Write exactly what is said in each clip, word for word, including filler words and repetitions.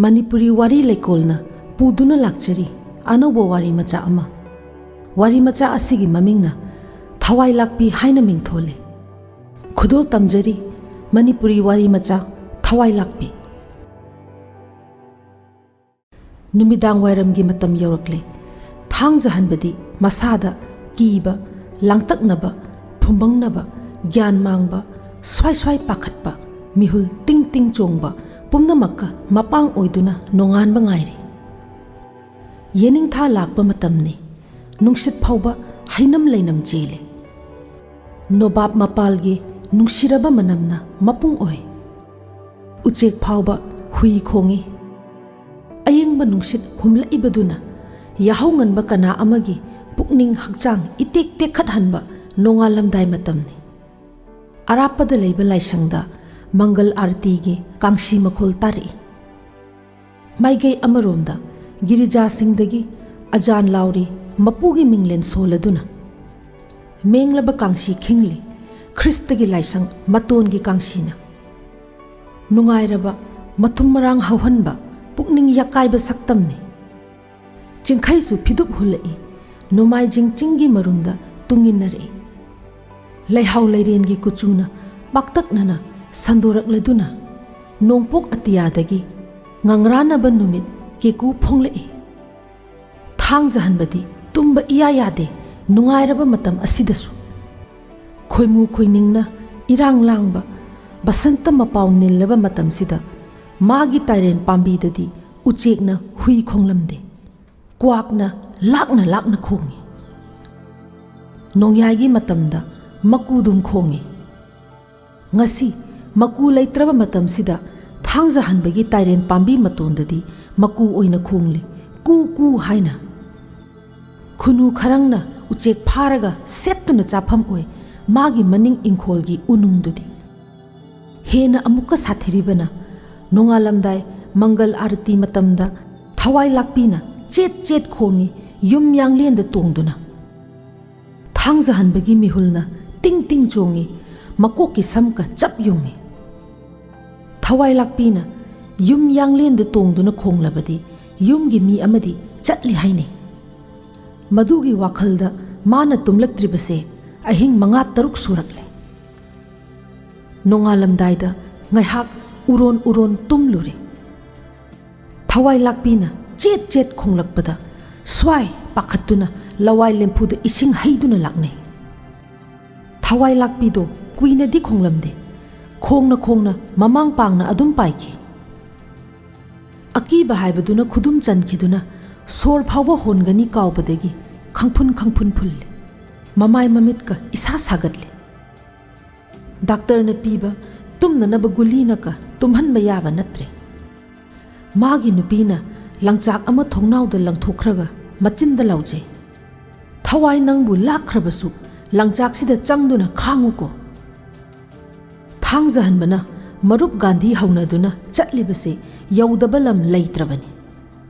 ꯃꯅꯤꯄꯨꯔꯤ ꯋꯥꯔꯤ ꯂꯩꯀꯣꯜꯅ ꯄꯨꯗꯨꯅ ꯂꯥꯛꯆꯔꯤ ꯑꯅꯧꯕ ꯋꯥꯔꯤ ꯃꯆꯥ ꯑꯃ꯫ ꯋꯥꯔꯤ ꯃꯆꯥ ꯑꯁꯤꯒꯤ ꯃꯃꯤꯡꯅ ꯊꯋꯥꯏ ꯂꯥꯛꯄꯤ ꯍꯥꯏꯅ ꯃꯤꯡꯊꯣꯜꯂꯤ꯫ ꯈꯨꯗꯣꯜ ꯇꯝꯖꯔꯤ ꯃꯅꯤꯄꯨꯔꯤ ꯋꯥꯔꯤ ꯃꯆꯥ ꯊꯋꯥꯏ ꯂꯥꯛꯄꯤ꯫ ꯅꯨꯃꯤꯗꯥꯡ ꯋꯥꯏꯔꯝꯒꯤ ꯃꯇꯝ ꯌꯧꯔꯛꯂꯦ꯫ ꯊꯥꯡꯖꯍꯟꯕꯗꯤ ꯃꯁꯥꯗ ꯀꯤꯕ, ꯂꯥꯡꯇꯛꯅꯕ, ꯐꯨꯝꯕꯪꯅꯕ, ꯒ꯭ꯌꯥꯟ ꯃꯥꯡꯕ, ꯁ꯭ꯋꯥꯏ ꯁ꯭ꯋꯥꯏ ꯄꯥꯈꯠꯄ, ꯃꯤꯍꯨꯜ ꯇꯤꯡ ꯇꯤꯡ ꯆꯣꯡꯕ ꯄꯨꯝꯅꯃꯛꯀ ꯃꯄꯥꯡ ꯑꯣꯏꯗꯨꯅ ꯅꯣꯡꯉꯥꯟꯕ ꯉꯥꯏꯔꯤ꯫ ꯌꯦꯅꯤꯡꯊꯥ ꯂꯥꯛꯄ ꯃꯇꯝꯅꯤ꯫ ꯅꯨꯡꯁꯤꯠ ꯐꯥꯎꯕ ꯍꯩꯅꯝ ꯂꯩꯅꯝ ꯆꯦꯜꯂꯤ꯫ ꯅꯣꯕꯥꯞ ꯃꯄꯥꯜꯒꯤ ꯅꯨꯡꯁꯤꯔꯕ ꯃꯅꯝꯅ ꯃꯄꯨꯡ ꯑꯣꯏ꯫ ꯎꯆꯦꯛ ꯐꯥꯎꯕ ꯍꯨꯏ ꯈꯣꯡꯏ꯫ ꯑꯌꯤꯡꯕ ꯅꯨꯡꯁꯤꯠ ꯍꯨꯝꯂꯛꯏꯕꯗꯨꯅ ꯌꯥꯍꯧ ꯉꯟꯕ ꯀꯅꯥ ꯑꯃꯒꯤ ꯄꯨꯛꯅꯤꯡ ꯍꯛꯆꯥꯡ ꯏꯇꯦꯛ ꯇꯦꯛꯈꯠꯍꯟꯕ ꯅꯣꯡꯉꯥꯜꯂꯝꯗꯥꯏ ꯃꯇꯝꯅꯤ꯫ ꯑꯔꯥꯞꯄꯗ ꯂꯩꯕ ꯂꯥꯏꯁꯪꯗ ꯃꯪꯒꯜ ꯑꯥꯔꯇꯤꯒꯤ ꯀꯥꯡꯁꯤ ꯃꯈꯣꯜ ꯇꯥꯔꯛꯏ꯫ ꯃꯥꯏꯀꯩ ꯑꯃꯔꯣꯝꯗ ꯒꯤꯔꯤꯖꯥꯁꯤꯡꯗꯒꯤ ꯑꯖꯥꯟ ꯂꯥꯎꯔꯤ ꯃꯄꯨꯒꯤ ꯃꯤꯡꯂꯦꯟ ꯁꯣꯜꯂꯗꯨꯅ꯫ ꯃꯦꯡꯂꯕ ꯀꯥꯡꯁꯤ ꯈꯤꯡꯂꯤ ꯈ꯭ꯔꯤꯁꯇꯒꯤ ꯂꯥꯏꯁꯪ ꯃꯇꯣꯟꯒꯤ ꯀꯥꯡꯁꯤꯅ꯫ ꯅꯨꯡꯉꯥꯏꯔꯕ, ꯃꯊꯨꯝ ꯃꯔꯥꯡ ꯍꯧꯍꯟꯕ, ꯄꯨꯛꯅꯤꯡ ꯌꯥꯀꯥꯏꯕ ꯁꯛꯇꯝꯅꯤ꯫ ꯆꯤꯡꯈꯩꯁꯨ ꯐꯤꯗꯨꯞ ꯍꯨꯜꯂꯛꯏ ꯅꯣꯡꯃꯥꯏꯖꯤꯡ ꯆꯤꯡꯒꯤ ꯃꯔꯨꯝꯗ ꯇꯨꯡꯏꯟꯅꯔꯛꯏ꯫ ꯂꯩꯍꯥꯎ ꯂꯩꯔꯦꯟꯒꯤ ꯀꯨꯆꯨꯅ ꯄꯥꯛꯇꯛꯅꯅ ꯁꯟꯗꯣꯔꯛꯂꯗꯨꯅ ꯅꯣꯡꯄꯣꯛ ꯑꯇꯤꯌꯥꯗꯒꯤ ꯉꯪꯔꯥꯟꯅꯕ ꯅꯨꯃꯤꯠ ꯀꯦꯀꯨ ꯐꯣꯡꯂꯛꯏ꯫ ꯊꯥꯡꯖꯍꯟꯕꯗꯤ ꯇꯨꯝꯕ ꯏꯌꯥ ꯌꯥꯗꯦ ꯅꯨꯡꯉꯥꯏꯔꯕ ꯃꯇꯝ ꯑꯁꯤꯗꯁꯨ꯫ ꯈꯣꯏꯃꯨ ꯈꯣꯏꯅꯤꯡꯅ ꯏꯔꯥꯡ ꯂꯥꯡꯕ ꯕꯁꯟꯇ ꯃꯄꯥꯎ ꯅꯤꯜꯂꯕ ꯃꯇꯝꯁꯤꯗ ꯃꯥꯒꯤ ꯇꯥꯏꯔꯦꯟ ꯄꯥꯝꯕꯤꯗꯗꯤ ꯎꯆꯦꯛꯅ ꯍꯨꯏ ꯈꯣꯡꯂꯝꯗꯦ꯫ ꯀ꯭ꯋꯥꯛꯅ ꯂꯥꯛꯅ ꯂꯥꯛꯅ ꯈꯣꯡꯏ꯫ ꯅꯣꯡꯌꯥꯏꯒꯤ ꯃꯇꯝꯗ ꯃꯀꯨꯗꯨꯝ ꯈꯣꯡꯏ꯫ ꯉꯁꯤ ꯃꯀꯨ ꯂꯩꯇ꯭ꯔꯕ ꯃꯇꯝꯁꯤꯗ ꯊꯥꯡꯖꯍꯟꯕꯒꯤ ꯇꯥꯏꯔꯦꯟ ꯄꯥꯝꯕꯤ ꯃꯇꯣꯟꯗꯗꯤ ꯃꯀꯨ ꯑꯣꯏꯅ ꯈꯣꯡꯂꯤ, ꯀꯨ ꯀꯨ ꯍꯥꯏꯅ꯫ ꯈꯨꯅꯨ ꯈꯔꯪꯅ ꯎꯆꯦꯛ ꯐꯥꯔꯒ ꯁꯦꯠꯇꯨꯅ ꯆꯥꯐꯝ ꯑꯣꯏ ꯃꯥꯒꯤ ꯃꯅꯤꯡ ꯏꯪꯈꯣꯜꯒꯤ ꯎꯅꯨꯡꯗꯨꯗꯤ꯫ ꯍꯦꯟꯅ ꯑꯃꯨꯛꯀ ꯁꯥꯊꯤꯔꯤꯕꯅ ꯅꯣꯡꯉꯥꯜꯂꯝꯗꯥꯏ ꯃꯪꯒꯜ ꯑꯥꯔꯇꯤ ꯃꯇꯝꯗ ꯊꯋꯥꯏ ꯂꯥꯛꯄꯤꯅ ꯆꯦꯠ ꯆꯦꯠ ꯈꯣꯡꯏ ꯌꯨꯝ ꯌꯥꯡꯂꯦꯟꯗ ꯇꯣꯡꯗꯨꯅ꯫ ꯊꯥꯡꯖꯍꯟꯕꯒꯤ ꯃꯤꯍꯨꯜꯅ ꯇꯤꯡ ꯇꯤꯡ ꯆꯣꯡꯏ ꯃꯀꯣꯛꯀꯤ ꯁꯝꯀ ꯆꯞ ꯌꯨꯡꯏ꯫ ꯊꯋꯥꯏ ꯂꯥꯛꯄꯤꯅ ꯌꯨꯝ ꯌꯥꯡꯂꯦꯟꯗ ꯇꯣꯡꯗꯨꯅ ꯈꯣꯡꯂꯕꯗꯤ ꯌꯨꯝꯒꯤ ꯃꯤ ꯑꯃꯗꯤ ꯆꯠꯂꯤ ꯍꯥꯏꯅꯩ꯫ ꯃꯗꯨꯒꯤ ꯋꯥꯈꯜꯗ ꯃꯥꯅ ꯇꯨꯝꯂꯛꯇ꯭ꯔꯤꯕꯁꯦ ꯑꯍꯤꯡ ꯃꯉꯥ ꯇꯔꯨꯛ ꯁꯨꯔꯛꯂꯦ꯫ ꯅꯣꯡꯉꯥꯜꯂꯝꯗꯥꯏꯗ ꯉꯥꯏꯍꯥꯛ ꯎꯔꯣꯟ ꯎꯔꯣꯟ ꯇꯨꯝꯂꯨꯔꯦ꯫ ꯊꯋꯥꯏ ꯂꯥꯛꯄꯤꯅ ꯆꯦꯠ ꯆꯦꯠ ꯈꯣꯡꯂꯛꯄꯗ ꯁ꯭ꯋꯥꯏ ꯄꯥꯈꯠꯇꯨꯅ ꯂꯋꯥꯏ ꯂꯦꯝꯐꯨꯗ ꯏꯁꯤꯡ ꯍꯩꯗꯨꯅ ꯂꯥꯛꯅꯩ꯫ ꯊꯋꯥꯏ ꯂꯥꯛꯄꯤꯗꯣ ꯀꯨꯏꯅꯗꯤ ꯈꯣꯡꯂꯝꯗꯦ꯫ ꯈꯣꯡꯅ ꯈꯣꯡꯅ ꯃꯃꯥꯡ ꯄꯥꯡꯅ ꯑꯗꯨꯝ ꯄꯥꯏꯈꯤ꯫ ꯑꯀꯤꯕ ꯍꯥꯏꯕꯗꯨꯅ ꯈꯨꯗꯨꯝ ꯆꯟꯈꯤꯗꯨꯅ ꯁꯣꯔ ꯐꯥꯎꯕ ꯍꯣꯟꯒꯅꯤ ꯀꯥꯎꯕꯗꯒꯤ ꯈꯪꯐꯨꯟ ꯈꯪꯐꯨꯟ ꯐꯨꯜꯂꯤ꯫ ꯃꯃꯥꯏ ꯃꯃꯤꯠꯀ ꯏꯁꯥ ꯁꯥꯒꯠꯂꯤ꯫ ꯗꯥꯛꯇꯔꯅ ꯄꯤꯕ ꯇꯨꯝꯅꯅꯕ ꯒꯨꯂꯤꯅꯒ ꯇꯨꯝꯍꯟꯕ ꯌꯥꯕ ꯅꯠꯇ꯭ꯔꯦ꯫ ꯃꯥꯒꯤ ꯅꯨꯄꯤꯅ ꯂꯪꯆꯥꯛ ꯑꯃ ꯊꯣꯡꯅꯥꯎꯗ ꯂꯪꯊꯣꯛꯈ꯭ꯔꯒ ꯃꯆꯤꯟꯗ ꯂꯥꯎꯖꯩ, "ꯊꯋꯥꯏ ꯅꯪꯕꯨ ꯂꯥꯛꯈ꯭ꯔꯕꯁꯨ ꯂꯪꯆꯥꯛꯁꯤꯗ ꯆꯪꯗꯨꯅ ꯈꯥꯡꯉꯨꯀꯣ"꯫ ꯊꯥꯡꯖꯍꯟꯕꯅ ꯃꯔꯨꯞ ꯒꯥꯟꯙꯤ ꯍꯧꯅꯗꯨꯅ ꯆꯠꯂꯤꯕꯁꯦ ꯌꯧꯗꯕ ꯂꯝ ꯂꯩꯇ꯭ꯔꯕꯅꯤ꯫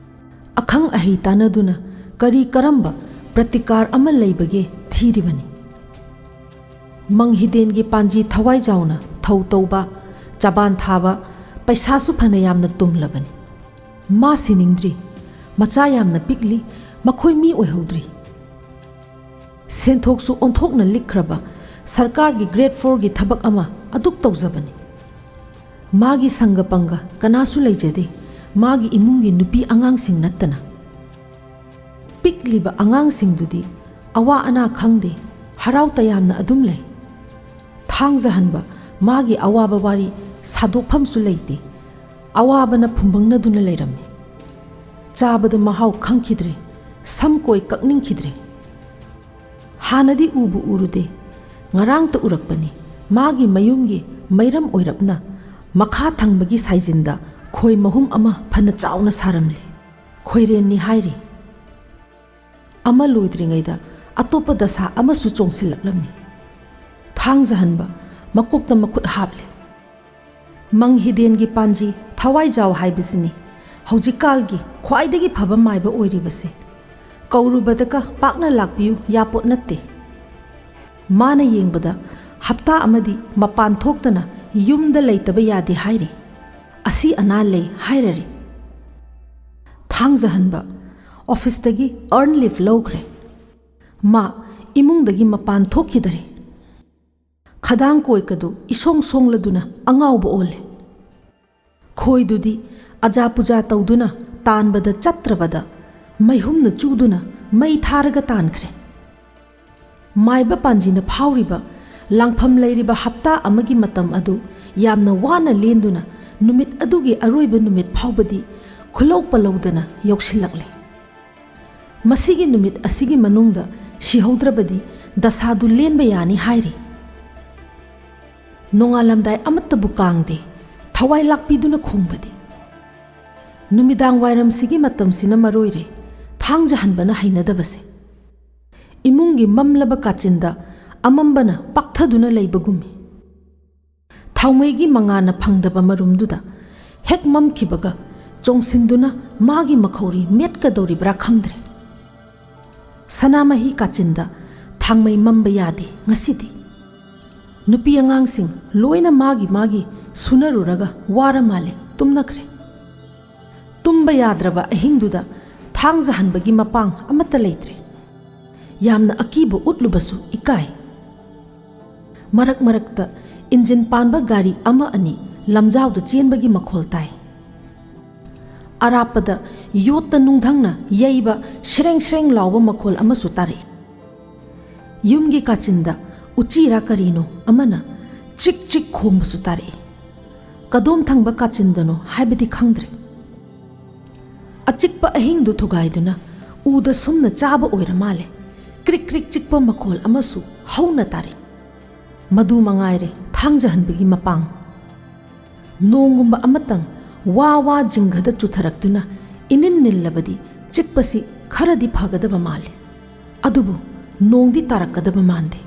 ꯑꯈꯪ ꯑꯍꯩ ꯇꯥꯟꯅꯗꯨꯅ ꯀꯔꯤ ꯀꯔꯝꯕ ꯄ꯭ꯔꯇꯤꯀꯥꯔ ꯑꯃ ꯂꯩꯕꯒꯦ ꯊꯤꯔꯤꯕꯅꯤ꯫ ꯃꯪ ꯍꯤꯗꯦꯟꯒꯤ ꯄꯥꯟꯖꯤ ꯊꯋꯥꯏ ꯖꯥꯎꯅ ꯊꯧ ꯇꯧꯕ, ꯆꯕꯥꯟ ꯊꯥꯕ, ꯄꯩꯁꯥꯁꯨ ꯐꯅ ꯌꯥꯝꯅ ꯇꯨꯝꯂꯕꯅꯤ꯫ ꯃꯥ ꯁꯤꯅꯤꯡꯗ꯭ꯔꯤ꯫ ꯃꯆꯥ ꯌꯥꯝꯅ ꯄꯤꯛꯂꯤ꯫ ꯃꯈꯣꯏ ꯃꯤ ꯑꯣꯏꯍꯧꯗ꯭ꯔꯤ꯫ ꯁꯦꯟꯊꯣꯛꯁꯨ ꯑꯣꯟꯊꯣꯛꯅ ꯂꯤꯛꯈ꯭ꯔꯕ ꯁꯔꯀꯥꯔꯒꯤ ꯒ꯭ꯔꯦꯗ ꯐꯣꯔꯒꯤ ꯊꯕꯛ ꯑꯃ ꯑꯗꯨꯛ ꯇꯧꯖꯕꯅꯤ꯫ ꯃꯥꯒꯤ ꯁꯪꯒ ꯄꯪꯒ ꯀꯅꯥꯁꯨ ꯂꯩꯖꯗꯦ, ꯃꯥꯒꯤ ꯏꯃꯨꯡꯒꯤ ꯅꯨꯄꯤ ꯑꯉꯥꯡꯁꯤꯡ ꯅꯠꯇꯅ꯫ ꯄꯤꯛꯂꯤꯕ ꯑꯉꯥꯡꯁꯤꯡꯗꯨꯗꯤ ꯑꯋꯥ ꯑꯅꯥ ꯈꯪꯗꯦ, ꯍꯔꯥꯎ ꯇꯌꯥꯝꯅ ꯑꯗꯨꯝ ꯂꯩ꯫ ꯊꯥꯡꯖꯍꯟꯕ ꯃꯥꯒꯤ ꯑꯋꯥꯕ ꯋꯥꯔꯤ ꯁꯥꯗꯣꯛꯐꯝꯁꯨ ꯂꯩꯇꯦ꯫ ꯑꯋꯥꯕꯅ ꯐꯨꯝꯕꯪꯅꯗꯨꯅ ꯂꯩꯔꯝꯃꯤ꯫ ꯆꯥꯕꯗ ꯃꯍꯥꯎ ꯈꯪꯈꯤꯗ꯭ꯔꯦ, ꯁꯝ ꯀꯣꯏ ꯀꯛꯅꯤꯡꯈꯤꯗ꯭ꯔꯦ꯫ ꯍꯥꯟꯅꯗꯤ ꯎꯕꯨ ꯎꯔꯨꯗꯦ, ꯉꯔꯥꯡꯇ ꯎꯔꯛꯄꯅꯤ꯫ ꯃꯥꯒꯤ ꯃꯌꯨꯝꯒꯤ ꯃꯩꯔꯝ ꯑꯣꯏꯔꯞꯅ ꯃꯈꯥ ꯊꯪꯕꯒꯤ ꯁꯥꯏꯖꯤꯟꯗ ꯈꯣꯏ ꯃꯍꯨꯝ ꯑꯃ ꯐꯅ ꯆꯥꯎꯅ ꯁꯥꯔꯝꯂꯦ꯫ ꯈꯣꯏꯔꯦꯟꯅꯤ ꯍꯥꯏꯔꯤ꯫ ꯑꯃ ꯂꯣꯏꯗ꯭ꯔꯤꯉꯩꯗ ꯑꯇꯣꯞꯄ ꯗꯁꯥ ꯑꯃꯁꯨ ꯆꯣꯡꯁꯤꯜꯂꯛꯂꯝꯃꯤ꯫ ꯊꯥꯡꯖꯍꯟꯕ ꯃꯀꯣꯛꯇ ꯃꯈꯨꯠ ꯍꯥꯞꯂꯦ꯫ ꯃꯪ ꯍꯤꯗꯦꯟꯒꯤ ꯄꯥꯟꯖꯤ ꯊꯋꯥꯏꯖꯥꯎ ꯍꯥꯏꯕꯁꯤꯅꯤ ꯍꯧꯖꯤꯛꯀꯥꯜꯒꯤ ꯈ꯭ꯋꯥꯏꯗꯒꯤ ꯐꯕ ꯃꯥꯏꯕ ꯑꯣꯏꯔꯤꯕꯁꯦ꯫ ꯀꯧꯔꯨꯕꯗꯒ ꯄꯥꯛꯅ ꯂꯥꯛꯄꯤꯌꯨ ꯌꯥꯄꯣꯠ ꯅꯠꯇꯦ꯫ ꯃꯥꯅ ꯌꯦꯡꯕꯗ ꯍꯞꯇꯥ ꯑꯃꯗꯤ ꯃꯄꯥꯟ ꯊꯣꯛꯇꯅ ꯌꯨꯝꯗ ꯂꯩꯇꯕ ꯌꯥꯗꯦ ꯍꯥꯏꯔꯤ꯫ ꯑꯁꯤ ꯑꯅꯥ ꯂꯩ ꯍꯥꯏꯔꯔꯦ꯫ ꯊꯥꯡꯖꯍꯟꯕ ꯑꯣꯐꯤꯁꯇꯒꯤ earn leave ꯂꯧꯈ꯭ꯔꯦ꯫ ꯃꯥ ꯏꯃꯨꯡꯗꯒꯤ ꯃꯄꯥꯟ ꯊꯣꯛꯈꯤꯗꯔꯦ꯫ ꯈꯗꯥꯡ ꯀꯣꯏꯀꯗꯨ ꯏꯁꯣꯡ ꯁꯣꯡꯂꯗꯨꯅ ꯑꯉꯥꯎꯕ ꯑꯣꯜꯂꯦ꯫ ꯈꯣꯏꯗꯨꯗꯤ ꯑꯖꯥ ꯄꯨꯖꯥ ꯇꯧꯗꯨꯅ ꯇꯥꯟꯕꯗ ꯆꯠꯇ꯭ꯔꯕꯗ ꯃꯩꯍꯨꯝꯅ ꯆꯨꯗꯨꯅ ꯃꯩ ꯊꯥꯔꯒ ꯇꯥꯟꯈ꯭ꯔꯦ꯫ ꯃꯥꯏꯕ ꯄꯥꯟꯖꯤꯅ ꯐꯥꯎꯔꯤꯕ ꯂꯥꯡꯐꯝ ꯂꯩꯔꯤꯕ ꯍꯞꯇꯥ ꯑꯃꯒꯤ ꯃꯇꯝ ꯑꯗꯨ ꯌꯥꯝꯅ ꯋꯥꯅ ꯂꯦꯟꯗꯨꯅ ꯅꯨꯃꯤꯠ ꯑꯗꯨꯒꯤ ꯑꯔꯣꯏꯕ ꯅꯨꯃꯤꯠ ꯐꯥꯎꯕꯗꯤ ꯈꯨꯂꯧ ꯄꯜꯂꯧꯗꯅ ꯌꯧꯁꯤꯜꯂꯛꯂꯦ꯫ ꯃꯁꯤꯒꯤ ꯅꯨꯃꯤꯠ ꯑꯁꯤꯒꯤ ꯃꯅꯨꯡꯗ ꯁꯤꯍꯧꯗ꯭ꯔꯕꯗꯤ ꯗꯁꯥꯗꯨ ꯂꯦꯟꯕ ꯌꯥꯅꯤ ꯍꯥꯏꯔꯤ꯫ ꯅꯣꯡꯉꯥꯜꯂꯝꯗꯥꯏ ꯑꯃꯠꯇꯕꯨ ꯀꯥꯡꯗꯦ ꯊꯋꯥꯏ ꯂꯥꯛꯄꯤꯗꯨꯅ ꯈꯣꯡꯕꯗꯤ꯫ ꯅꯨꯃꯤꯗꯥꯡ ꯋꯥꯏꯔꯝꯁꯤꯒꯤ ꯃꯇꯝꯁꯤꯅ ꯃꯔꯣꯏꯔꯦ ꯊꯥꯡꯖꯍꯟꯕꯅ ꯍꯩꯅꯗꯕꯁꯦ꯫ ꯏꯃꯨꯡꯒꯤ ꯃꯝꯂꯕ ꯀꯥꯆꯤꯟꯗ ꯑꯃꯝꯕꯅ ꯄꯥꯛꯊꯗꯨꯅ ꯂꯩꯕꯒꯨꯝꯃꯤ꯫ ꯊꯥꯎꯃꯩꯒꯤ ꯃꯉꯥꯅ ꯐꯪꯗꯕ ꯃꯔꯨꯝꯗꯨꯗ ꯍꯦꯛ ꯃꯝꯈꯤꯕꯒ ꯆꯣꯡꯁꯤꯟꯗꯨꯅ ꯃꯥꯒꯤ ꯃꯈꯧꯔꯤ ꯃꯦꯠꯀꯗꯧꯔꯤꯕ꯭ꯔꯥ ꯈꯪꯗ꯭ꯔꯦ꯫ ꯁꯅꯥꯃꯍꯤ ꯀꯥꯆꯤꯟꯗ ꯊꯥꯡꯃꯩ ꯃꯝꯕ ꯌꯥꯗꯦ ꯉꯁꯤꯗꯤ꯫ ꯅꯨꯄꯤ ꯑꯉꯥꯡꯁꯤꯡ ꯂꯣꯏꯅ ꯃꯥꯒꯤ ꯃꯥꯒꯤ ꯁꯨꯅꯔꯨꯔꯒ ꯋꯥꯔ ꯃꯥꯜꯂꯦ, ꯇꯨꯝꯅꯈ꯭ꯔꯦ꯫ ꯇꯨꯝꯕ ꯌꯥꯗ꯭ꯔꯕ ꯑꯍꯤꯡꯗꯨꯗ ꯊꯥꯡꯖꯍꯟꯕꯒꯤ ꯃꯄꯥꯡ ꯑꯃꯠꯇ ꯂꯩꯇ꯭ꯔꯦ꯫ ꯌꯥꯝꯅ ꯑꯀꯤꯕ ꯎꯠꯂꯨꯕꯁꯨ ꯏꯀꯥꯏ꯫ ꯃꯔꯛ ꯃꯔꯛꯇ ꯏꯟꯖꯤꯟ ꯄꯥꯟꯕ ꯒꯥꯔꯤ ꯑꯃ ꯑꯅꯤ ꯂꯝꯖꯥꯎꯗ ꯆꯦꯟꯕꯒꯤ ꯃꯈꯣꯜ ꯇꯥꯏ꯫ ꯑꯔꯥꯞꯄꯗ ꯌꯣꯠꯇ ꯅꯨꯡꯙꯪꯅ ꯌꯩꯕ ꯁ꯭ꯔꯦꯡ ꯁ꯭ꯔꯦꯡ ꯂꯥꯎꯕ ꯃꯈꯣꯜ ꯑꯃꯁꯨ ꯇꯥꯔꯛꯏ꯫ ꯌꯨꯝꯒꯤ ꯀꯥꯆꯤꯟꯗ ꯎꯆꯤꯔꯥ ꯀꯔꯤꯅꯣ ꯑꯃꯅ ꯆꯤꯛ ꯆꯤꯛ ꯈꯣꯡꯕꯁꯨ ꯇꯥꯔꯛꯏ꯫ ꯀꯗꯣꯝ ꯊꯪꯕ ꯀꯥꯆꯤꯟꯗꯅꯣ ꯍꯥꯏꯕꯗꯤ ꯈꯪꯗ꯭ꯔꯦ꯫ ꯑꯆꯤꯛꯄ ꯑꯍꯤꯡꯗꯨ ꯊꯨꯒꯥꯏꯗꯨꯅ ꯎꯗ ꯁꯨꯝꯅ ꯆꯥꯕ ꯑꯣꯏꯔ ꯃꯥꯜꯂꯦ꯫ ꯀ꯭ꯔꯤꯛ ꯀ꯭ꯔꯤꯛ ꯆꯤꯛꯄ ꯃꯈꯣꯜ ꯑꯃꯁꯨ ꯍꯧꯅ ꯇꯥꯔꯛꯏ꯫ ꯃꯗꯨ ꯃꯉꯥꯏꯔꯦ ꯊꯥꯡꯖꯍꯟꯕꯒꯤ ꯃꯄꯥꯡ꯫ ꯅꯣꯡꯒꯨꯝꯕ ꯑꯃꯇꯪ ꯋꯥ ꯋꯥ ꯖꯤꯡꯒꯗ ꯆꯨꯊꯔꯛꯇꯨꯅ ꯏꯅꯤꯟ ꯅꯤꯜꯂꯕꯗꯤ ꯆꯤꯛꯄꯁꯤ ꯈꯔꯗꯤ ꯐꯒꯗꯕ ꯃꯥꯜꯂꯤ꯫ ꯑꯗꯨꯕꯨ ꯅꯣꯡꯗꯤ ꯇꯥꯔꯛꯀꯗꯕ ꯃꯥꯟꯗꯦ꯫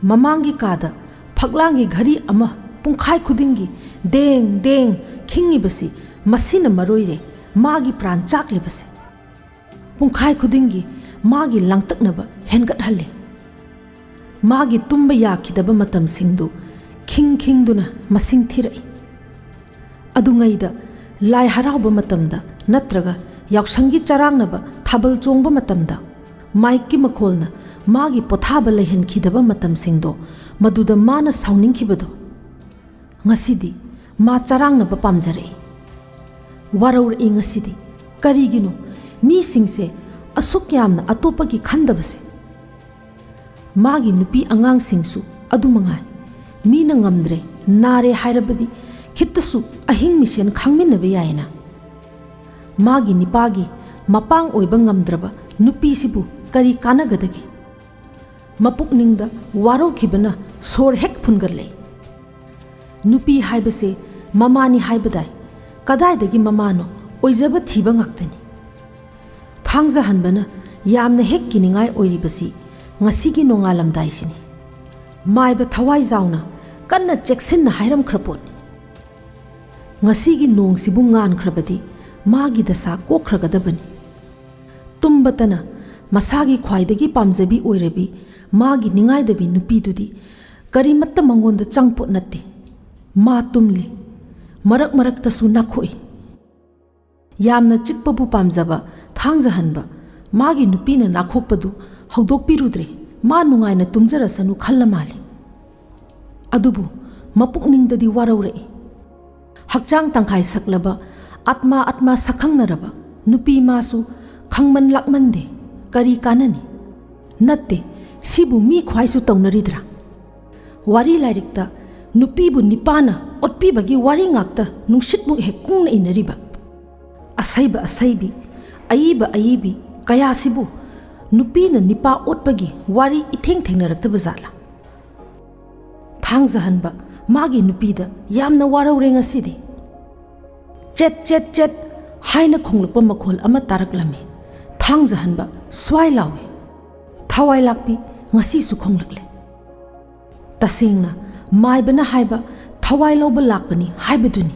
ꯃꯃꯥꯡꯒꯤ ꯀꯥꯗ ꯐꯛꯂꯥꯡꯒꯤ ꯘꯔꯤ ꯑꯃ ꯄꯨꯡꯈꯥꯏ ꯈꯨꯗꯤꯡꯒꯤ ꯗꯦꯡ ꯗꯦꯡ ꯈꯤꯡꯉꯤꯕꯁꯤ ꯃꯁꯤꯅ ꯃꯔꯣꯏꯔꯦ ꯃꯥꯒꯤ ꯄ꯭ꯔꯥꯟ ꯆꯥꯛꯂꯤꯕꯁꯦ꯫ ꯄꯨꯡꯈꯥꯏ ꯈꯨꯗꯤꯡꯒꯤ ꯃꯥꯒꯤ ꯂꯥꯡꯇꯛꯅꯕ ꯍꯦꯟꯒꯠꯍꯜꯂꯤ꯫ ꯃꯥꯒꯤ ꯇꯨꯝꯕ ꯌꯥꯈꯤꯗꯕ ꯃꯇꯝꯁꯤꯡꯗꯨ ꯈꯤꯡ ꯈꯤꯡꯗꯨꯅ ꯃꯁꯤꯡ ꯊꯤꯔꯛꯏ꯫ ꯑꯗꯨꯉꯩꯗ ꯂꯥꯏ ꯍꯔꯥꯎꯕ ꯃꯇꯝꯗ ꯅꯠꯇ꯭ꯔꯒ ꯌꯥꯎꯁꯪꯒꯤ ꯆꯔꯥꯡꯅꯕ ꯊꯥꯕꯜ ꯆꯣꯡꯕ ꯃꯇꯝꯗ ꯃꯥꯏꯛꯀꯤ ꯃꯈꯣꯜꯅ ꯃꯥꯒꯤ ꯄꯣꯊꯥꯕ ꯂꯩꯍꯟꯈꯤꯗꯕ ꯃꯇꯝꯁꯤꯡꯗꯣ, ꯃꯗꯨꯗ ꯃꯥꯅ ꯁꯥꯎꯅꯤꯡꯈꯤꯕꯗꯣ, ꯉꯁꯤꯗꯤ ꯃꯥ ꯆꯔꯥꯡꯅꯕ ꯄꯥꯝꯖꯔꯛꯏ꯫ ꯋꯥꯔꯧꯔꯛꯏ ꯉꯁꯤꯗꯤ꯫ ꯀꯔꯤꯒꯤꯅꯣ ꯃꯤꯁꯤꯡꯁꯦ ꯑꯁꯨꯛ ꯌꯥꯝꯅ ꯑꯇꯣꯞꯄꯒꯤ ꯈꯟꯗꯕꯁꯦ? ꯃꯥꯒꯤ ꯅꯨꯄꯤ ꯑꯉꯥꯡꯁꯤꯡꯁꯨ ꯑꯗꯨ ꯃꯉꯥꯏ꯫ ꯃꯤꯅ ꯉꯝꯗ꯭ꯔꯦ, ꯅꯥꯔꯦ ꯍꯥꯏꯔꯕꯗꯤ ꯈꯤꯠꯇꯁꯨ ꯑꯍꯤꯡ ꯃꯤꯁꯦꯟ ꯈꯥꯡꯃꯤꯟꯅꯕ ꯌꯥꯏꯅ꯫ ꯃꯥꯒꯤ ꯅꯤꯄꯥꯒꯤ ꯃꯄꯥꯡ ꯑꯣꯏꯕ ꯉꯝꯗ꯭ꯔꯕ ꯅꯨꯄꯤꯁꯤꯕꯨ ꯀꯔꯤ ꯀꯥꯟꯅꯒꯗꯒꯦ? ꯃꯄꯨꯛꯅꯤꯡꯗ ꯋꯥꯔꯧꯈꯤꯕꯅ ꯁꯣꯔ ꯍꯦꯛ ꯐꯨꯟꯒꯠꯂꯛꯏ꯫ ꯅꯨꯄꯤ ꯍꯥꯏꯕꯁꯦ ꯃꯃꯥꯅꯤ ꯍꯥꯏꯕꯗꯥꯏ? ꯀꯗꯥꯏꯗꯒꯤ ꯃꯃꯥꯅꯣ? ꯑꯣꯏꯖꯕ ꯊꯤꯕ ꯉꯥꯛꯇꯅꯤ꯫ ꯊꯥꯡꯖꯍꯟꯕꯅ ꯌꯥꯝꯅ ꯍꯦꯛ ꯀꯤꯅꯤꯡꯉꯥꯏ ꯑꯣꯏꯔꯤꯕꯁꯤ ꯉꯁꯤꯒꯤ ꯅꯣꯡꯉꯥꯜꯂꯝꯗꯥꯏꯁꯤꯅꯤ꯫ ꯃꯥꯏꯕ ꯊꯋꯥꯏꯖꯥꯎꯅ ꯀꯟꯅ ꯆꯦꯛꯁꯤꯟꯅ ꯍꯥꯏꯔꯝꯈ꯭ꯔ ꯄꯣꯠꯅꯤ꯫ ꯉꯁꯤꯒꯤ ꯅꯣꯡꯁꯤꯕꯨ ꯉꯥꯟꯈ꯭ꯔꯕꯗꯤ ꯃꯥꯒꯤ ꯗꯁꯥ ꯀꯣꯛꯈ꯭ꯔꯒꯗꯕꯅꯤ꯫ ꯇꯨꯝꯕꯇꯅ ꯃꯁꯥꯒꯤ ꯈ꯭ꯋꯥꯏꯗꯒꯤ ꯄꯥꯝꯖꯕꯤ ꯑꯣꯏꯔꯕꯤ ꯃꯥꯒꯤ ꯅꯤꯡꯉꯥꯏꯗꯕꯤ ꯅꯨꯄꯤꯗꯨꯗꯤ ꯀꯔꯤꯃꯠꯇ ꯃꯉꯣꯟꯗ ꯆꯪꯄꯣꯠ ꯅꯠꯇꯦ꯫ ꯃꯥ ꯇꯨꯝꯂꯤ꯫ ꯃꯔꯛ ꯃꯔꯛꯇꯁꯨ ꯅꯥꯈꯣꯛꯏ꯫ ꯌꯥꯝꯅ ꯆꯤꯛꯄꯕꯨ ꯄꯥꯝꯖꯕ ꯊꯥꯡꯖꯍꯟꯕ ꯃꯥꯒꯤ ꯅꯨꯄꯤꯅ ꯅꯥꯈꯣꯛꯄꯗꯨ ꯍꯧꯗꯣꯛꯄꯤꯔꯨꯗ꯭ꯔꯦ꯫ ꯃꯥ ꯅꯨꯡꯉꯥꯏꯅ ꯇꯨꯝꯖꯔꯁꯅꯨ ꯈꯜꯂ ꯃꯥꯜꯂꯦ꯫ ꯑꯗꯨꯕꯨ ꯃꯄꯨꯛꯅꯤꯡꯗꯗꯤ ꯋꯥꯔꯧꯔꯛꯏ꯫ ꯍꯛꯆꯥꯡ ꯇꯪꯈꯥꯏ ꯁꯛꯂꯕ, ꯑꯥꯠꯃꯥ ꯑꯥꯠꯃꯥ ꯁꯛꯈꯪꯅꯔꯕ ꯅꯨꯄꯤ ꯃꯥꯁꯨ ꯈꯪꯃꯟ ꯂꯥꯛꯃꯟꯗꯦ꯫ ꯀꯔꯤ ꯀꯥꯟꯅꯅꯤ? ꯅꯠꯇꯦ, ꯁꯤꯕꯨ ꯃꯤ ꯈ꯭ꯋꯥꯏꯁꯨ ꯇꯧꯅꯔꯤꯗ꯭ꯔꯥ? ꯋꯥꯔꯤ ꯂꯥꯏꯔꯤꯛꯇ ꯅꯨꯄꯤꯕꯨ ꯅꯤꯄꯥꯅ ꯑꯣꯠꯄꯤꯕꯒꯤ ꯋꯥꯔꯤ ꯉꯥꯛꯇ ꯅꯨꯡꯁꯤꯠꯃꯨꯛ ꯍꯦꯛ ꯀꯨꯡꯅ ꯏꯅꯔꯤꯕ꯫ ꯑꯁꯩꯕ ꯑꯁꯩꯕꯤ, ꯑꯏꯕ ꯑꯏꯕꯤ ꯀꯌꯥꯁꯤꯕꯨ ꯅꯨꯄꯤꯅ ꯅꯤꯄꯥ ꯑꯣꯠꯄꯒꯤ ꯋꯥꯔꯤ ꯏꯊꯦꯡ ꯊꯦꯡꯅꯔꯛꯇꯕ ꯖꯥꯠꯂꯥ? ꯊꯥꯡꯖꯍꯟꯕ ꯃꯥꯒꯤ ꯅꯨꯄꯤꯗ ꯌꯥꯝꯅ ꯋꯥꯔꯧꯔꯦ ꯉꯁꯤꯗꯤ꯫ "ꯆꯦꯠ, ꯆꯦꯠ, ꯆꯦꯠ" ꯍꯥꯏꯅ ꯈꯣꯡꯂꯛꯄ ꯃꯈꯣꯜ ꯑꯃ ꯇꯥꯔꯛꯂꯝꯃꯤ꯫ ꯊꯥꯡꯖꯍꯟꯕ ꯁ꯭ꯋꯥꯏ ꯂꯥꯎꯏ꯫ ꯊꯋꯥꯏ ꯂꯥꯛꯄꯤ ꯉꯁꯤꯁꯨ ꯈꯣꯡꯂꯛꯂꯦ꯫ ꯇꯁꯦꯡꯅ ꯃꯥꯏꯕꯅ ꯍꯥꯏꯕ ꯊꯋꯥꯏ ꯂꯧꯕ ꯂꯥꯛꯄꯅꯤ ꯍꯥꯏꯕꯗꯨꯅꯤ꯫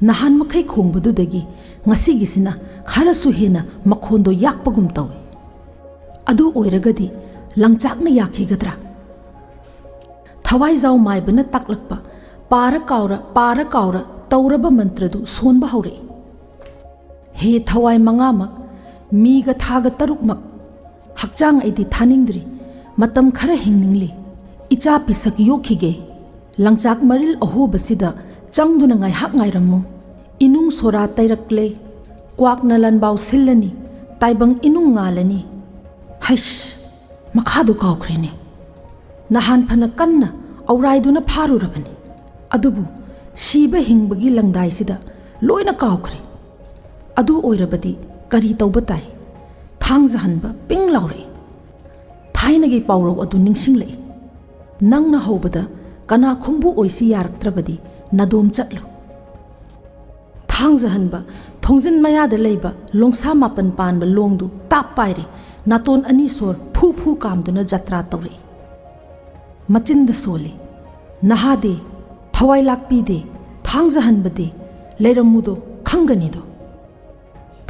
ꯅꯍꯥꯟ ꯃꯈꯩ ꯈꯣꯡꯕꯗꯨꯗꯒꯤ ꯉꯁꯤꯒꯤꯁꯤꯅ ꯈꯔꯁꯨ ꯍꯦꯟꯅ ꯃꯈꯣꯟꯗꯣ ꯌꯥꯛꯄꯒꯨꯝ ꯇꯧꯏ꯫ ꯑꯗꯨ ꯑꯣꯏꯔꯒꯗꯤ ꯂꯪꯆꯥꯛꯅ ꯌꯥꯈꯤꯒꯗ꯭ꯔꯥ? ꯊꯋꯥꯏꯖꯥꯎ ꯃꯥꯏꯕꯅ ꯇꯥꯛꯂꯛꯄ "ꯄꯥꯔ ꯀꯥꯎꯔ, ꯄꯥꯔ ꯀꯥꯎꯔ, ꯇꯧꯔꯕ ꯃꯟꯇ꯭ꯔꯗꯨ ꯁꯣꯟꯕ ꯍꯧꯔꯛꯏ꯫ ꯍꯦ ꯊꯋꯥꯏ ꯃꯉꯥꯃꯛ, ꯃꯤꯒ ꯊꯥꯒ ꯇꯔꯨꯛꯃꯛ, ꯍꯛꯆꯥꯡ ꯑꯩꯗꯤ ꯊꯥꯅꯤꯡꯗ꯭ꯔꯤ, ꯃꯇꯝ ꯈꯔ ꯍꯤꯡꯅꯤꯡꯂꯤ꯫ ꯏꯆꯥ ꯄꯤꯁꯛ ꯌꯣꯛꯈꯤꯒꯦ꯫ ꯂꯪꯆꯥꯛ ꯃꯔꯤꯜ ꯑꯍꯣꯕꯁꯤꯗ ꯆꯪꯗꯨꯅ ꯉꯥꯏꯍꯥꯛ ꯉꯥꯏꯔꯝꯃꯨ꯫ ꯏꯅꯨꯡ ꯁꯣꯔꯥ ꯇꯩꯔꯛꯂꯦ, ꯀ꯭ꯋꯥꯛꯅ ꯂꯟꯕꯥꯎ ꯁꯤꯜꯂꯅꯤ, ꯇꯥꯏꯕꯪ ꯏꯅꯨꯡ ꯉꯥꯜꯂꯅꯤ꯫ ꯍꯩꯁ, ꯃꯈꯥꯗꯨ ꯀꯥꯎꯈ꯭ꯔꯦꯅꯦ꯫ ꯅꯍꯥꯟ ꯐꯅ ꯀꯟꯅ ꯑꯧꯔꯥꯏꯗꯨꯅ ꯐꯥꯔꯨꯔꯕꯅꯤ, ꯑꯗꯨꯕꯨ ꯁꯤꯕ ꯍꯤꯡꯕꯒꯤ ꯂꯪꯗꯥꯏꯁꯤꯗ ꯂꯣꯏꯅ ꯀꯥꯎꯈ꯭ꯔꯦ꯫ ꯑꯗꯨ ꯑꯣꯏꯔꯕꯗꯤ ꯀꯔꯤ ꯇꯧꯕ ꯇꯥꯏ? ꯊꯥꯡꯖꯍꯟꯕ ꯄꯤꯡ ꯂꯥꯎꯔꯛꯏ꯫ ꯊꯥꯏꯅꯒꯤ ꯄꯥꯎꯔꯧ ꯑꯗꯨ ꯅꯤꯡꯁꯤꯡꯂꯛꯏ꯫ ꯅꯪꯅ ꯍꯧꯕꯗ ꯀꯅꯥ ꯈꯣꯡꯕꯨ ꯑꯣꯏꯁꯤ ꯌꯥꯔꯛꯇ꯭ꯔꯕꯗꯤ ꯅꯥꯗꯣꯝ ꯆꯠꯂꯨ꯫ ꯊꯥꯡꯖꯍꯟꯕ ꯊꯣꯡꯖꯤꯟ ꯃꯌꯥꯗ ꯂꯩꯕ ꯂꯣꯡꯁꯥ ꯃꯥꯄꯟ ꯄꯥꯟꯕ ꯂꯣꯡꯗꯨ ꯇꯥꯞ ꯄꯥꯏꯔꯦ, ꯅꯥꯇꯣꯟ ꯑꯅꯤ ꯁꯣꯔ ꯐꯨ ꯐꯨ ꯀꯥꯝꯗꯨꯅ ꯖꯇ꯭ꯔꯥ ꯇꯧꯔꯛꯏ꯫ ꯃꯆꯤꯟꯗ ꯁꯣꯜꯂꯤ, "ꯅꯍꯥꯗꯦ, ꯊꯋꯥꯏ ꯂꯥꯛꯄꯤꯗꯦ, ꯊꯥꯡꯖꯍꯟꯕꯗꯦ, ꯂꯩꯔꯝꯃꯨꯗꯣ ꯈꯪꯒꯅꯤꯗꯣ"꯫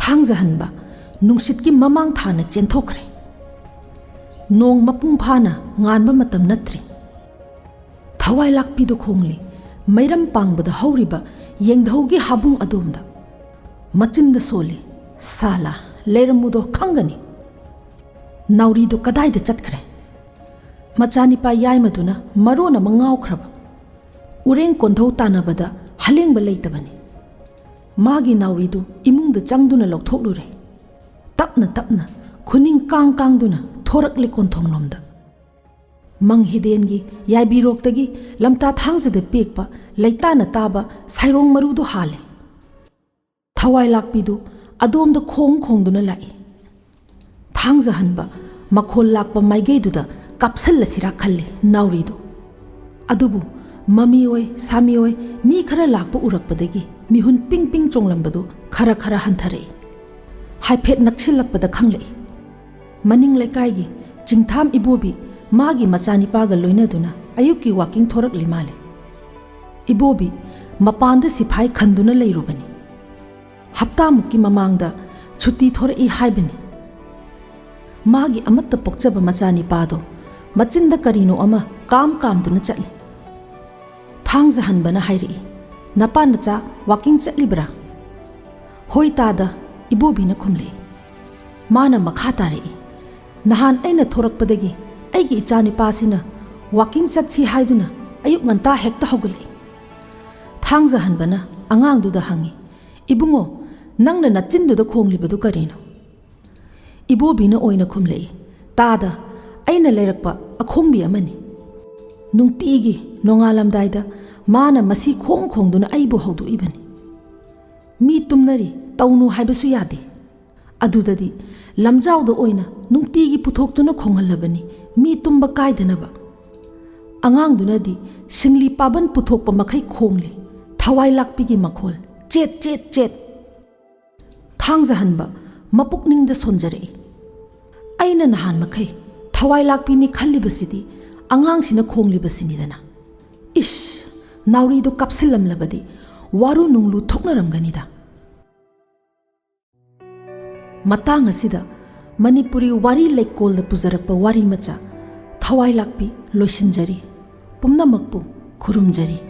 ꯊꯥꯡꯖꯍꯟꯕ ꯅꯨꯡꯁꯤꯠꯀꯤ ꯃꯃꯥꯡ ꯊꯥꯅ ꯆꯦꯟꯊꯣꯛꯈ꯭ꯔꯦ꯫ ꯅꯣꯡ ꯃꯄꯨꯡ ꯐꯥꯅ ꯉꯥꯟꯕ ꯃꯇꯝ ꯅꯠꯇ꯭ꯔꯤ꯫ ꯊꯋꯥꯏ ꯂꯥꯛꯄꯤꯗꯨ ꯈꯣꯡꯂꯤ, ꯃꯩꯔꯝ ꯄꯥꯡꯕꯗ ꯍꯧꯔꯤꯕ ꯌꯦꯡꯙꯧꯒꯤ ꯍꯥꯕꯨꯡ ꯑꯗꯣꯝꯗ꯫ ꯃꯆꯤꯟꯗ ꯁꯣꯜꯂꯤ, "ꯁꯥꯂꯥ, ꯂꯩꯔꯝꯃꯨꯗꯣ ꯈꯪꯒꯅꯤ"꯫ ꯅꯥꯎꯔꯤꯗꯨ ꯀꯗꯥꯏꯗ ꯆꯠꯈ꯭ꯔꯦ? ꯃꯆꯥꯅꯤꯄꯥ ꯌꯥꯏꯃꯗꯨꯅ ꯃꯔꯣꯟ ꯑꯃ ꯉꯥꯎꯈ꯭ꯔꯕ꯫ ꯎꯔꯦꯡ ꯀꯣꯟꯙꯧ ꯇꯥꯟꯅꯕꯗ ꯍꯂꯦꯡꯕ ꯂꯩꯇꯕꯅꯤ꯫ ꯃꯥꯒꯤ ꯅꯥꯎꯔꯤꯗꯨ ꯏꯃꯨꯡꯗ ꯆꯪꯗꯨꯅ ꯂꯧꯊꯣꯛꯂꯨꯔꯦ꯫ ꯇꯞꯅ ꯇꯞꯅ ꯈꯨꯅꯤꯡ ꯀꯥꯡ ꯀꯥꯡꯗꯨꯅ ꯊꯣꯔꯛꯂꯦ ꯀꯣꯟꯊꯣꯡꯂꯣꯝꯗ꯫ ꯃꯪ ꯍꯤꯗꯦꯟꯒꯤ ꯌꯥꯏꯕꯤꯔꯣꯛꯇꯒꯤ ꯂꯝꯇꯥ ꯊꯥꯡꯖꯗ ꯄꯦꯛꯄ ꯂꯩꯇꯥꯅ ꯇꯥꯕ ꯁꯥꯏꯔꯣꯡ ꯃꯔꯨꯗꯨ ꯍꯥꯜꯂꯦ꯫ ꯊꯋꯥꯏ ꯂꯥꯛꯄꯤꯗꯨ ꯑꯗꯣꯝꯗ ꯈꯣꯡ ꯈꯣꯡꯗꯨꯅ ꯂꯥꯛꯏ꯫ ꯊꯥꯡꯖꯍꯟꯕ ꯃꯈꯣꯜ ꯂꯥꯛꯄ ꯃꯥꯏꯒꯩꯗꯨꯗ ꯀꯥꯞꯁꯜꯂꯁꯤꯔꯥ ꯈꯜꯂꯤ ꯅꯥꯎꯔꯤꯗꯨ꯫ ꯑꯗꯨꯕꯨ ꯃꯃꯤꯑꯣꯏ ꯁꯥꯃꯤꯑꯣꯏ ꯃꯤ ꯈꯔ ꯂꯥꯛꯄ ꯎꯔꯛꯄꯗꯒꯤ ꯃꯤꯍꯨꯟ ꯄꯤꯡ ꯄꯤꯡ ꯆꯣꯡꯂꯝꯕꯗꯨ ꯈꯔ ꯈꯔ ꯍꯟꯊꯔꯛꯏ꯫ ꯍꯥꯏꯐꯦꯠ ꯅꯛꯁꯤꯜꯂꯛꯄꯗ ꯈꯪꯂꯛꯏ꯫ ꯃꯅꯤꯡ ꯂꯩꯀꯥꯏꯒꯤ ꯆꯤꯡꯊꯥꯝ ꯏꯕꯣꯕꯤ ꯃꯥꯒꯤ ꯃꯆꯥꯅꯤꯄꯥꯒ ꯂꯣꯏꯅꯗꯨꯅ ꯑꯌꯨꯛꯀꯤ ꯋꯥꯀꯤꯡ ꯊꯣꯔꯛꯂꯤ ꯃꯥꯜꯂꯦ꯫ ꯏꯕꯣꯕꯤ ꯃꯄꯥꯟꯗ ꯁꯤꯐꯥꯏ ꯈꯟꯗꯨꯅ ꯂꯩꯔꯨꯕꯅꯤ꯫ ꯍꯞꯇꯥꯃꯨꯛꯀꯤ ꯃꯃꯥꯡꯗ ꯁꯨꯇꯤ ꯊꯣꯔꯛꯏ ꯍꯥꯏꯕꯅꯤ꯫ ꯃꯥꯒꯤ ꯑꯃꯠꯇ ꯄꯣꯛꯆꯕ ꯃꯆꯥꯅꯤꯄꯥꯗꯣ ꯃꯆꯤꯟꯗ ꯀꯔꯤꯅꯣ ꯑꯃ ꯀꯥꯝ ꯀꯥꯝꯗꯨꯅ ꯆꯠꯂꯤ꯫ ꯊꯥꯡꯖꯍꯟꯕꯅ ꯍꯥꯏꯔꯛꯏ, "ꯅꯄꯥ ꯅꯆꯥ ꯋꯥꯀꯤꯡ ꯆꯠꯂꯤꯕ꯭ꯔꯥ?" "ꯍꯣꯏ ꯇꯥꯗ," ꯏꯕꯣꯕꯤꯅ ꯈꯨꯝꯂꯛꯏ꯫ ꯃꯥꯅ ꯃꯈꯥ ꯇꯥꯔꯛꯏ, "ꯅꯍꯥꯟ ꯑꯩꯅ ꯊꯣꯔꯛꯄꯗꯒꯤ ꯑꯩꯒꯤ ꯏꯆꯥꯅꯤꯄꯥꯁꯤꯅ ꯋꯥꯀꯤꯡ ꯆꯠꯁꯤ ꯍꯥꯏꯗꯨꯅ ꯑꯌꯨꯛ ꯉꯟꯇꯥ ꯍꯦꯛꯇ ꯍꯧꯒꯠꯂꯛꯏ꯫" ꯊꯥꯡꯖꯍꯟꯕꯅ ꯑꯉꯥꯡꯗꯨꯗ ꯍꯪꯉꯤ, "ꯏꯕꯨꯡꯉꯣ, ꯅꯪꯅ ꯅꯆꯤꯟꯗꯨꯗ ꯈꯣꯡꯂꯤꯕꯗꯨ ꯀꯔꯤꯅꯣ?" ꯏꯕꯣꯕꯤꯅ ꯑꯣꯏꯅ ꯈꯨꯝꯂꯛꯏ, "ꯇꯥꯗ, ꯑꯩꯅ ꯂꯩꯔꯛꯄ ꯑꯈꯣꯡꯕꯤ ꯑꯃꯅꯤ꯫ ꯅꯨꯡꯇꯤꯒꯤ ꯅꯣꯡꯉꯥꯜꯂꯝꯗꯥꯏꯗ ꯃꯥꯅ ꯃꯁꯤ ꯈꯣꯡ ꯈꯣꯡꯗꯨꯅ ꯑꯩꯕꯨ ꯍꯧꯗꯣꯛꯏꯕꯅꯤ꯫ ꯃꯤ ꯇꯨꯝꯅꯔꯤ, ꯇꯧꯅꯨ ꯍꯥꯏꯕꯁꯨ ꯌꯥꯗꯦ꯫ ꯑꯗꯨꯗꯗꯤ ꯂꯝꯖꯥꯎꯗ ꯑꯣꯏꯅ ꯅꯨꯡꯇꯤꯒꯤ ꯄꯨꯊꯣꯛꯇꯨꯅ ꯈꯣꯡꯍꯜꯂꯕꯅꯤ, ꯃꯤ ꯇꯨꯝꯕ ꯀꯥꯏꯗꯅꯕ꯫ ꯑꯉꯥꯡꯗꯨꯅꯗꯤ ꯁꯤꯡꯂꯤ ꯄꯥꯕꯟ ꯄꯨꯊꯣꯛꯄ ꯃꯈꯩ ꯈꯣꯡꯂꯤ, ꯊꯋꯥꯏ ꯂꯥꯛꯄꯤꯒꯤ ꯃꯈꯣꯜ, ꯆꯦꯠ ꯆꯦꯠ ꯆꯦꯠ꯫" ꯊꯥꯡꯖꯍꯟꯕ ꯃꯄꯨꯛꯅꯤꯡꯗ ꯁꯣꯟꯖꯔꯛꯏ꯫ "ꯑꯩꯅ ꯅꯍꯥꯟ ꯃꯈꯩ ꯊꯋꯥꯏ ꯂꯥꯛꯄꯤꯅꯤ ꯈꯜꯂꯤꯕꯁꯤꯗꯤ ꯑꯉꯥꯡꯁꯤꯅ ꯈꯣꯡꯂꯤꯕꯁꯤꯅꯤꯗꯅ꯫ ꯏꯁ, ꯅꯥꯎꯔꯤꯗꯨ ꯀꯥꯞꯁꯤꯜꯂꯝꯂꯕꯗꯤ ꯋꯥꯔꯨ ꯅꯨꯡꯂꯨ ꯊꯣꯛꯅꯔꯝꯒꯅꯤꯗ꯫" ꯃꯇꯥꯡ ꯑꯁꯤꯗ ꯃꯅꯤꯄꯨꯔꯤ ꯋꯥꯔꯤ ꯂꯩꯀꯣꯜꯗ ꯄꯨꯖꯔꯛꯄ ꯋꯥꯔꯤ ꯃꯆꯥ ꯊꯋꯥꯏ ꯂꯥꯛꯄꯤ ꯂꯣꯏꯁꯤꯟꯖꯔꯤ꯫ ꯄꯨꯝꯅꯃꯛꯄꯨ ꯈꯨꯔꯨꯝꯖꯔꯤ꯫